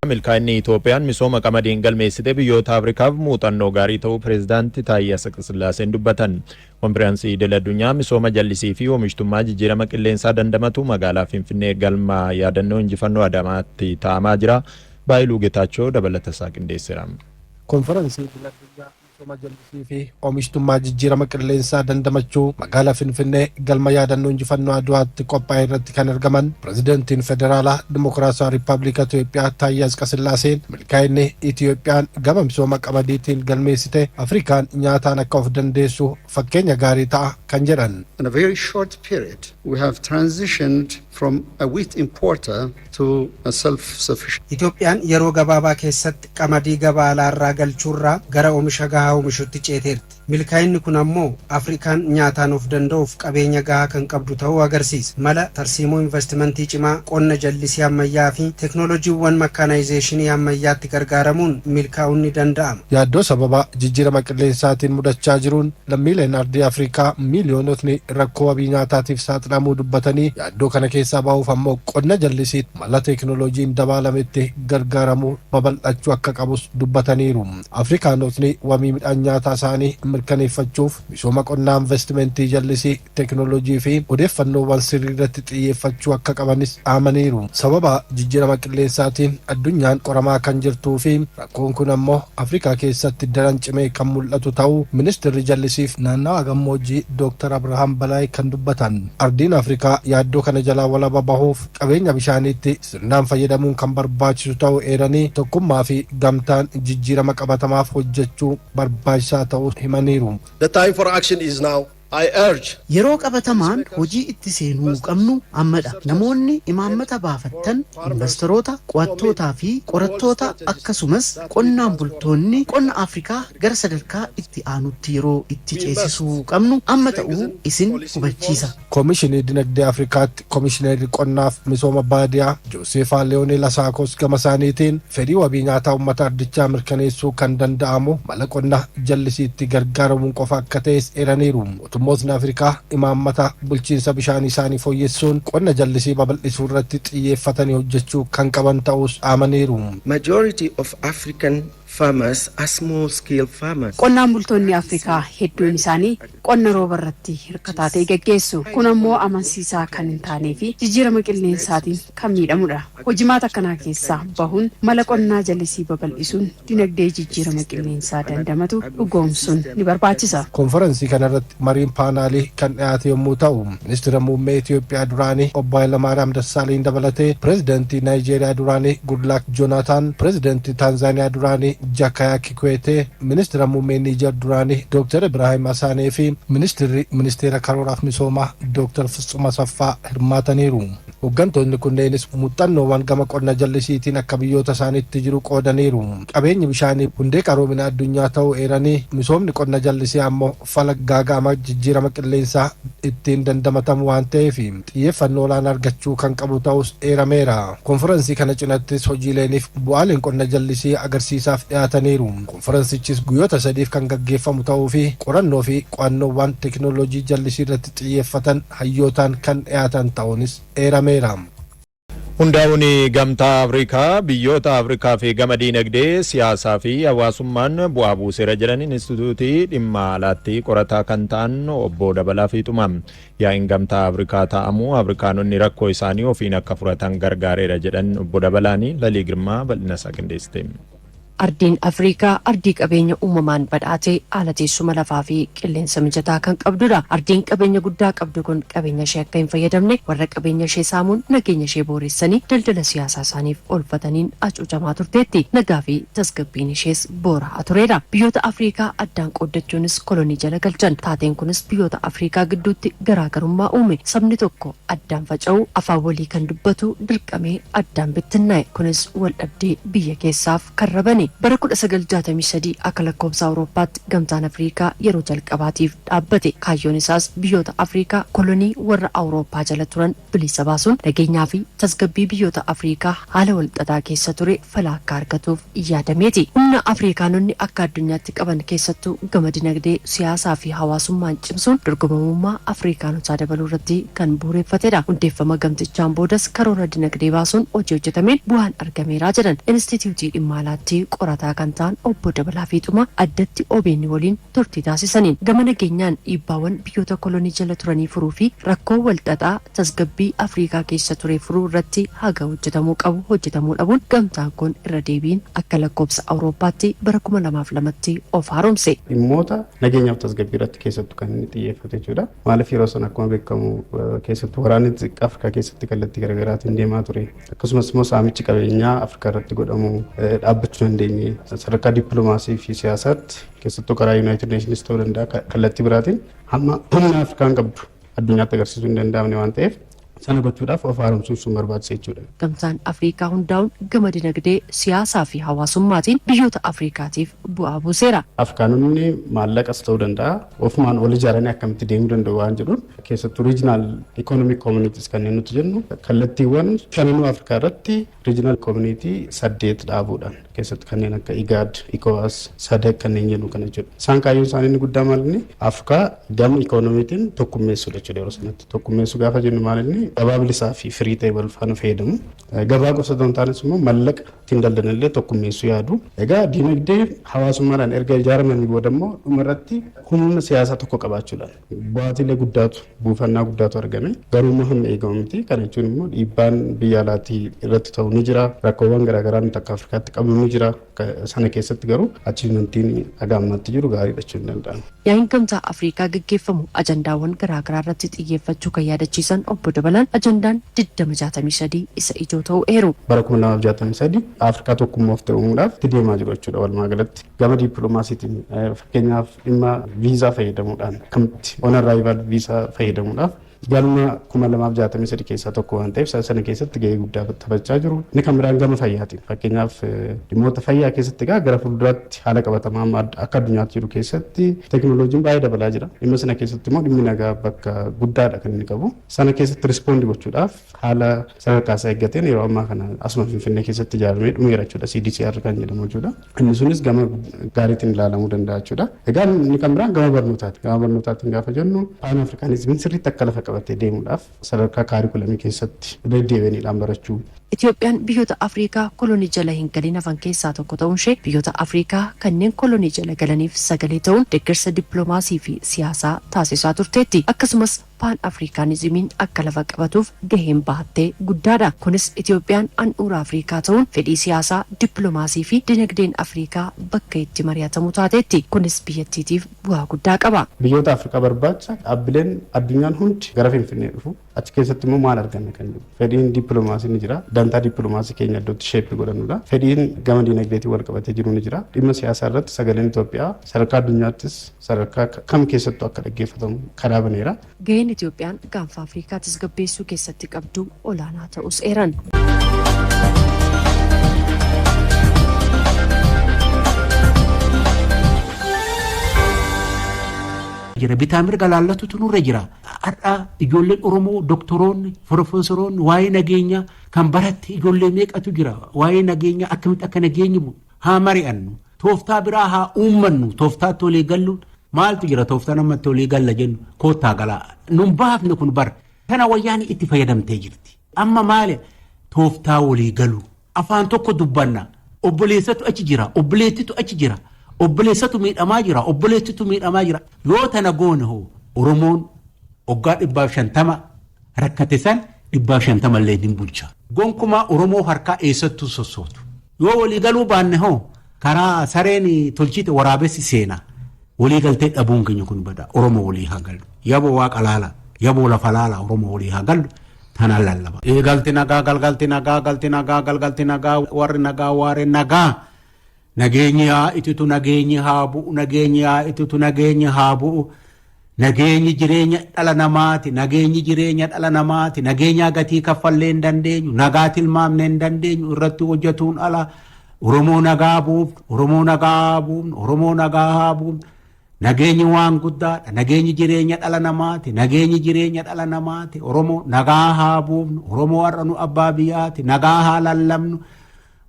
Milkaa'inni Itoophiyaan misooma qamadiin galmeessite biyyoota Afrikaaf muuxannoo gaarii ta'uu Pireezidaanti Taayyee Atsqasillaaseen dubbatan. Konfiraansii idil addunyaa misooma jallisii fi oomishtummaa jijjiirama qilleensaa dandamatu magaalaa Finfinnee galma yaadannoo injifannoo Adamaatti taa'amaa jira. Baayiluu Getaachoo dabalata isaa qindeesseera. Konfiransii idil addunyaa misooma jallisii fi oomishtummaa jijjiirama qilleensaa dandamachuu magaalaa Finfinnee galma yaadannoo injifannoo Adwaatti qophaa'e irratti kan argaman Pirezidantiin Federaalaa Dimokiraatawaa Riippaabilika Itoophiyaa Taayyee Atsqasillaaseen, milkaa'inni Itoophiyaan gama misooma qamadiitiin galmeessite Afrikaan nyaataan akka of dandeessu fakkeenya gaarii ta'a kan jedhan. In a very short period, we have transitioned from a wheat importer to a self-sufficient. Itoophiyaan yeroo gabaabaa keessatti qamadii gabaa alaarraa galchuurraa gara oomisha gahaa oomishutti ceeteerti. Milkaa'inni kun ammoo Afrikaan nyaataan of danda'uuf qabeenya gahaa kan qabdu ta'uu agarsiisa. Mala tarsiimoo investimentii cimaa, qonna jallisii ammayyaa fi teeknooloojiiwwan makkaanaayizeeshinii ammayyaatti gargaaramuun milkaa'uun ni danda'ama. Yaaddoo sababa jijjiirama qilleensaatiin mudachaa jiruun lammiileen ardii Afrikaa miiliyoonotni rakkoo wabii nyaataatiif saaxilamuu dubbatanii, yaaddoo kana keessaa bahuuf ammoo qonna jallisii mala teeknooloojiin dabalametti gargaaramuu babal'achuu akka qabus dubbataniiru. Afrikaanotni wabii midhaan nyaataa isaanii mirkaneeffachuuf misooma qonnaa, investimentii jallisii, teeknooloojii fi odeeffannoowwan sirrii irratti xiyyeeffachuu akka qabanis dhaamaniiru. Sababa jijjiirama qilleensaatiin addunyaan qoramaa kan jirtuu fi rakkoon kun ammoo Afrikaa keessatti daran cimee kan mul'atu ta'uu ministeerri jallisiif naannawa gammoojjii Dooktar Abrahaam Balaay kan dubbatan. Ardiin Afrikaa yaaddoo kana jalaa walaba bahuuf qabeenya bishaaniitti sirnaan fayyadamuun kan barbaachisu ta'uu eeranii, tokkummaa fi gamtaan jijjiirama qabatamaaf hojjechuu barbaachisaa ta'uu himaniiru. The time for action is now. I urge Yeroo qabatamaan hojii itti seenuu qabnu ammadha. Namoonni imaammata baafattan, investoroota, qo'attootaa fi qorattoota, akkasumas qonnaan bultoonni, qonna Afrikaa gara sadarkaa itti aanutti yeroo itti ceesisuu qabnu amma ta'uu isin hubachiisa. Koomishinii Dinagdee Afrikaatti Koomishineerri Qonnaaf Misooma Baadiyaa Jooseefaa Leeyooneel Asaakos gama isaaniitiin, fedhii wabii nyaataa uummata ardichaa mirkaneessuu kan danda'amu mala qonna jallisiitti gargaaramuun qofa akka ta'es eeraniiru. Mootummootni Afrikaa imaammata bulchiinsa bishaanii isaanii fooyyessuun qonna jallisii babal'isuu irratti xiyyeeffatanii hojjechuu kan qaban ta'us dhaamaniiru. Majority of African farmers are small scale farmers. Qonnaan bultoonni Afrikaa hedduun isaanii qonna rooba irratti hirkataa ta'e geggeessu. Kun ammoo amansiisaa kan hin taanee fi jijjiirama qilleensaatiin kan miidhamudha. Hojimaata akkanaa keessaa bahuun mala qonnaa jallisii babal'isuun dinagdee jijjiirama qilleensaa dandamatu dhugoomsuun ni barbaachisa. Konferansii kanarratti mariin paanaalii kan dhiyaate yommuu ta'u, ministeera muummee Itoophiyaa duraanii obbo Hayilamaariyaam Dassaaleny dabalatee pireezidantii Naayijeeriyaa duraanii Goodluck Jonathan, pireezidantii Taanzaaniyaa duraanii Jakaya Kikwete, ministeera muummee Niijer duraanii Dr. Ibrahim Asaanee fi ministeerri ministeera karooraaf misoomaa Dr. Fitsum Asaffaa hirmaataniiru. Hooggantoonni kunneenis muuxannoowwan gama qonna jallisiitiin akka biyyoota isaaniitti jiru qoodaniiru. Qabeenyi bishaanii hundee qaroomina addunyaa ta'uu eeranii, misoomni qonna jallisii ammoo fala gaaga'ama jijjiirama qilleensaa ittiin dandamatamu waan ta'eef xiyyeeffannoo olaanaa argachuu kan qabu ta'us eerameera. Konferansii kana cinattis hojiileeniif bu'aaleen qonna jallisii agarsiisaaf dhiyaataniiru. Konferansichis guyyoota 3f kan gaggeeffamu ta'uu fi qorannoo fi qo'annoowwan teeknooloojii jallisii irratti xiyyeeffatan hayyootaan kan dhiyaatan ta'uunis eerameera. Hundaa'uun Gamtaa Afrikaa biyyoota Afrikaa fi gama diinagdee, siyaasaa fi hawaasummaan bu'aa buuseera jedhan Inistituutii dhimma alaatti qorataa kan ta'an obbo Dabalaa Fiixuma. Yaa'iin Gamtaa Afrikaa taa'amu Afrikaanonni rakkoo isaanii ofiin akka furatan gargaareera jedhan obbo Dabalaanii. Lalii Girmaa bal'ina isaa qindeessite. Ardiin Afrikaa ardii qabeenya uumamaan badhaatee, haala teessuma lafaa fi qilleensa mijataa kan qabdudha. Ardiin qabeenya guddaa qabdu kun qabeenya ishee akka hin fayyadamne warra qabeenya ishee saamuun nageenya ishee booressanii daldala siyaasaa isaaniif oolfataniin hacuucamaa turteetti. Nagaa fi tasgabbiin ishees boora'aa tureera. Biyyoota Afrikaa addaan qooddachuunis kolonii jala galchan. Taateen kunis biyyoota Afrikaa gidduutti garaagarummaa uume. Sabni tokko addaan faca'u, afaan walii kan dubbatu dirqamee addaan bittinnaa'e. Kunis wal dhabdee biyya keessaaf karra bane. jedhani. Bara 1963 akka lakkoofsa Awurooppaatti Gamtaan Afriikaa yeroo jalqabaatiif dhaabbate. Kaayyoon isaas biyyoota Afriikaa kolonii warra Awurooppaa jala turan bilisa baasuun nageenyaa fi tasgabbii biyyoota Afriikaa haala walxaxaa keessa ture fala akka argatuuf yaadameeti. Humna Afriikaanonni akka addunyaatti qaban keessattuu gama dinagdee, siyaasaa fi hawaasummaan cimsuun dorgomamummaa Afriikaanotaa dabaluu irratti kan bu'uureffatedha. Hundeeffama gamtichaan boodas karoora dinagdee baasuun hojii hojjetameen bu'aan argameera jedhan. Inistituutii Dhimma Alaatti qorataa kan ta'an Obbo Dabalaa Fiixumaa addatti OBN waliin turtii taasisaniin, gama nageenyaan dhiibbaawwan biyyoota kolonii jala turanii furuu fi rakkoo walxaxaa tasgabbii Afriikaa keessa ture furuu irratti haga hojjetamuu qabu hojjetamuu dhabuun gamtaan kun irra deebiin akka lakkoofsa Awurooppaatti bara 2002tti of haaromse. Dhimmoota nageenyaaf tasgabbii irratti keessattuu kan inni xiyyeeffate jechuudha. Maaliif, yeroo sana akkuma beekamu keessattuu waraanni xixiqqaa Afrikaa keessatti kallattii garaagaraatiin deemaa ture. Akkasumas immoo saamichi qabeenyaa Afrikaa irratti godhamu dhaabbachuu dandeenye. Sadarkaa dippiloomaasii fi siyaasaatti, keessattuu karaa United Nations ta'uu danda'a, kallattii biraatiin hamma humna Afrikaan qabdu addunyaatti agarsiisuu hin danda'amne waan ta'eef, sana gochuudhaaf of haaromsuun sun barbaachisa jechuudha. Gamtaan Afriikaa hundaa'uun gama dinagdee, siyaasaa fi hawaasummaatiin biyyoota Afriikaatiif bu'aa buuseera. Afrikaanonni maallaqas ta'uu danda'a, ofumaan ol ijaaranii akkamitti deemuu danda'u waan jedhuun, keessattuu regional economic communities kanneen nuti jennu, kallattiiwwan shananuu Afrikaa irratti regional community saddeet dhaabuudhaan, keessattuu kanneen akka IGAD, ECOWAS, SADC kanneen jennu kana jechuudha. Isaan kaayyoon isaanii inni guddaa maal inni? Afrikaa gama ikoonomiitiin tokkummeessuudha jechuudha yeroo sanatti. Tokkummeessuu gaafa jennu maal inni? Gabaa bilisaa fi firii ta'e wal faana fayyadamu. Gabaa gosa otoo hin taanes immoo mallaqa ittiin daldalan tokkummeessuu yaadu. Egaa diinagdee hawaasummaadhaan erga ijaaramanii booda immoo dhumarratti humna siyaasaa tokko qabaachuudhaan bu'aatiilee guddaatu, buufannaa guddaatu argame. Garuu immoo hamma eegamu miti. Kana jechuun immoo dhiibbaan biyya alaatii irratti ta'u ni jira. Rakkoowwan garaagaraa nuti akka Afrikaatti qabnu ni jira. Sana keessatti garuu achievementiin haga ammaatti jiru gaariidha jechuun hin danda'amu. Yaa'iin Gamtaa Afriikaa gaggeeffamu ajandaawwan garaagaraa irratti xiyyeeffachuu kan yaadachiisan Obbo Dabalaan, ajandaan 2063 isa ijoo ta'uu eeru. Bara 2063 Afrikaa tokkummaaf ta'uudhaaf itti deemaa jiru jechuudha walumaa galatti. Gama dippiloomaasiitiin, fakkeenyaaf dhimma viizaa fayyadamuudhaan, akkamitti on arrival viizaa fayyadamuudhaaf galma 2063 keessaa tokko waan ta'eef, sana keessatti gahee guddaa taphachaa jiru. Inni kan biraan gama fayyaatiin, fakkeenyaaf dhimmoota fayyaa keessatti egaa gara fuulduraatti haala qabatamaa amma akka addunyaatti jiru keessatti teekinooloojiin baay'ee dabalaa jira. Dhimma sana keessatti immoo dhimmi nagaa bakka guddaadha kan inni qabu. Sana keessatti respond gochuudhaaf haala sadarkaa isaa eeggateen yeroo ammaa kana asuma Finfinnee keessatti ijaaramee dhumeera jechuudha. CDCR kan jedhamu jechuudha. Inni sunis gama gaariitiin ilaalamuu danda'a jechuudha. Egaa inni kan biraan gama barnootaati. Gama barnootaatiin gaafa jennu, Paan Afrikaanizimiin sirriitti akka lafa qabatee deemuudhaaf sadarkaa kaarikulamii keessatti deddeebi'aniidhaan barachuu. Itoophiyaan biyyoota Afriikaa kolonii jala hin galin hafan keessaa tokko ta'uun ishee, biyyoota Afriikaa kanneen kolonii jala galaniif sagalee ta'uun deeggarsa dippiloomaasii fi siyaasaa taasisaa turteetti. Akkasumas Paan Afrikaanizimiin akka lafa qabatuuf gaheen bahattee guddaadha. Kunis Itoophiyaan handhuura Afriikaa ta'uun fedhii siyaasaa, dippiloomaasii fi dinagdeen Afriikaa bakka itti mari'atamu taateetti. Kunis biyyattiitiif bu'aa guddaa qaba. Biyyoota Afrikaa barbaacha dhaabbileen addunyaan hundi gara Finfinnee dhufu. Achi keessatti immoo maal arganna kan jedhu. Fedhiin dippiloomaasii ni jira. Dantaa dippiloomaasii keenya iddootti shape godhannudha. Fedhiin gama diinagdeetiin wal qabatee jiru ni jira. Dhimma siyaasaa irratti sagaleen Itoophiyaa sadarkaa addunyaattis sadarkaa kam keessattuu akka dhaggeeffatamu karaa baneera. Gaheen Itoophiyaan gaanfa Afrikaa tasgabbeessuu keessatti qabdu olaanaa ta'us eeran. Jira bitaa mirga laallatutu nurra jira. Har'a ijoolleen Oromoo doktoroonni, profeesoroonni waa'ee nageenyaa kan baratte ijoollee meeqatu jira? Waa'ee nageenyaa, akkamitti akka nageenyi bu'u haa mari'annu. Tooftaa biraa haa uummannu. Tooftaatti walii galluun maaltu jira? Tooftaa namatti walii galla jennu koottaa galaa. Nun baafne kun bar. Kana wayyaani itti fayyadamtee jirti. Amma maali tooftaa walii galu? Afaan tokko dubbanna. Obboleessatu achi jira. Obboleettitu achi jira. Obboleessatu miidhamaa jira. Obboleettitu miidhamaa jira. Yoo tana goone hoo, Oromoon waggaa 150 rakkate san 150 illee hin bulcha. Gonkumaa Oromoo harkaa eessattuu sossootu. Yoo walii galuu baanne hoo, karaa sareen tolchite waraabessi seena. Walii galtee dhabuun keenya kun bada. Oromoo walii haa gallu. Yaboo waaqa laala. Yaboo lafa laala. Oromoo walii haa gallu. Tanaan lallaba. Galti nagaa, galgalti nagaa, galti nagaa, galgalti nagaa, warri nagaa waaree nagaa. Nageenyi haa ititu, nageenyi haa bu'u, nageenyi haa ititu, nageenyi haa bu'u. Nageenyi jireenya dhala namaati, nageenyi jireenya dhala namaati, nageenyaa gatii kaffallee hin dandeenyu, nagaa tilmaamnee hin dandeenyu, irratti hojjetuun ala. Oromoo nagaa buufnu, Oromoo nagaa buufnu, Oromoo nagaa haa buufnu. Nageenyi waan guddaadha. Nageenyi jireenya dhala namaati. Nageenyi jireenya dhala namaati. Oromoo nagaa haa buufnu. Oromoo har'a nu abbaa biyyaati. Nagaa haa lallabnu.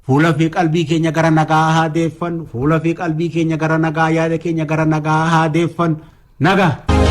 Fuula fi qalbii keenya gara nagaa haa deeffannu. Fuula fi qalbii keenya gara nagaa, yaada keenya gara nagaa haa deeffannu. Nagaa.